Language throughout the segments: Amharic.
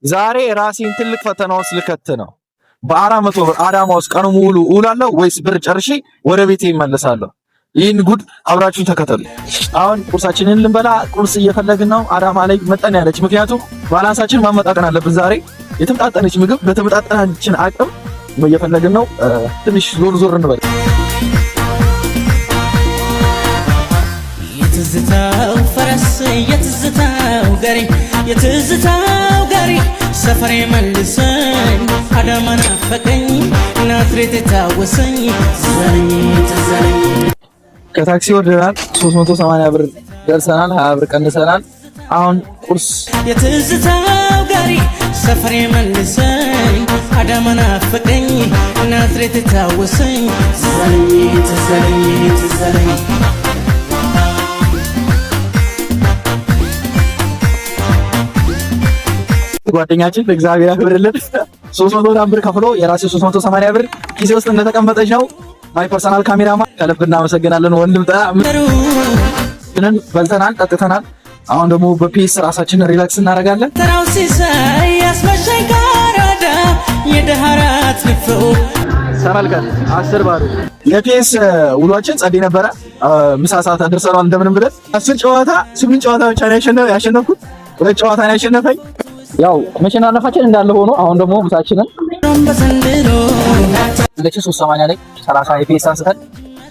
ዛሬ ራሴን ትልቅ ፈተና ውስጥ ልከት ነው። በ400 ብር አዳማ ውስጥ ቀኑ ሙሉ እውላለሁ ወይስ ብር ጨርሼ ወደ ቤቴ እመለሳለሁ? ይህን ጉድ አብራችሁን ተከተሉ። አሁን ቁርሳችንን ልንበላ ቁርስ እየፈለግን ነው። አዳማ ላይ መጠን ያለች፣ ምክንያቱም balance ኣችን ማመጣጠን አለብን። ዛሬ የተመጣጠነች ምግብ በተመጣጠናችን አቅም እየፈለግን ነው። ትንሽ ዞር ዞር እንበል። የትዝታው ፈረስ፣ የትዝታው ጋሪ፣ የትዝታው ጋሪ፣ ሰፈሬ መልሰኝ፣ አዳማ ናፈቀኝ፣ ናዝሬት የታወሰኝ፣ ትዝ አለኝ ትዝ አለኝ። ከታክሲ ወርደናል። 380 ብር ደርሰናል። 20 ብር ቀንሰናል። አሁን ቁርስ የትዝታው ጋሪ፣ ሰፈሬ መልሰኝ፣ አዳማ ናፈቀኝ፣ ናዝሬት የታወሰኝ፣ ትዝ አለኝ ትዝ አለኝ ትዝ አለኝ። ጓደኛችን እግዚአብሔር ያክብርልን። 300 ብር ከፍሎ የራሴ 380 ብር ኪሴ ውስጥ እንደተቀመጠች ነው። My personal cameraman ከልብ እናመሰግናለን ወንድም። ጣ በልተናል፣ ጠጥተናል። አሁን ደግሞ በ peace ራሳችንን relax እናደርጋለን። ተራው ሲሳይ ያስመሸኝ ካራዳ የደሃራት ንፈው። ተመልከት፣ 10-0። የፒኤስ ውሏችን ጸዴ ነበረ። ምሳ ሰዓት አድርሰናል እንደምንም ብለን። 10 ጨዋታ 8 ጨዋታ ብቻ ነው ያሸነፍኩት። ሁለት ጨዋታ ነው ያሸነፈኝ። ያው መሸናነፋችን እንዳለ ሆኖ አሁን ደግሞ ምሳችንን በዘንድሮ ለችን 380 ላይ 30 የፒኤስ አንስተን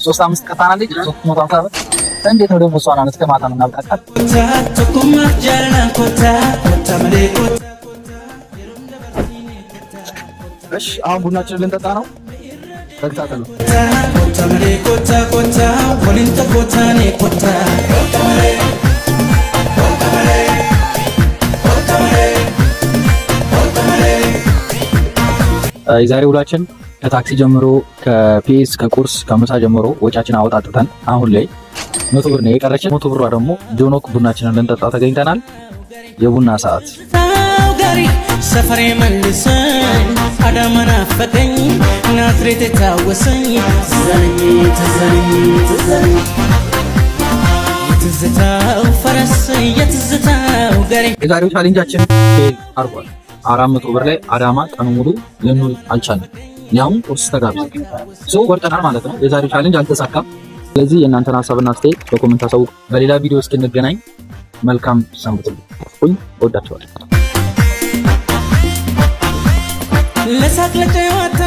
3 5 ቀጣናለች፣ 350 ብር። እንዴት ነው ደግሞ እሷን እስከ ማታ የምናብቃቃት? Tokkummaa jaalalaa kottaa kottaa malee kottaa. እሺ፣ አሁን ቡናችንን ልንጠጣ ነው። ተከታተሉ። Kottaa malee kottaa kottaa waliin kottaa ne kottaa. Kottaa malee kottaa malee kottaa malee kottaa malee. የዛሬ ውሏችን ከታክሲ ጀምሮ፣ ከፒኤስ፣ ከቁርስ፣ ከምሳ ጀምሮ ወጫችን አወጣጥተን አሁን ላይ 100 ብር ነው የቀረችን። 100 ብሯ ደግሞ ጆኖክ ቡናችንን ልንጠጣ ተገኝተናል። የቡና ሰዓት። ታው ጋሪ፣ ሰፈሬ መልሰኝ፣ አዳማ ናፈቀኝ፣ ናዝሬት የታወሰኝ፣ ትዝ አለኝ ትዝ አለኝ ትዝ አለኝ። የትዝታው ፈረስ፣ የትዝታው ጋሪ። የዛሬው challenge ኣችን fail አድርጓል። 400 ብር ላይ አዳማ ቀኑ ሙሉ ልንውል አልቻልንም። ያውም ቁርስ ተጋብዘን so ወርጠናል ማለት ነው። የዛሬው challenge አልተሳካም። ስለዚህ የእናንተን ሀሳብና አስተያየት በ comment አሳውቁ። በሌላ ቪዲዮ እስክንገናኝ መልካም ሰንብቱ። እወዳችኋለሁ። ለሳቅ ለጨዋታ።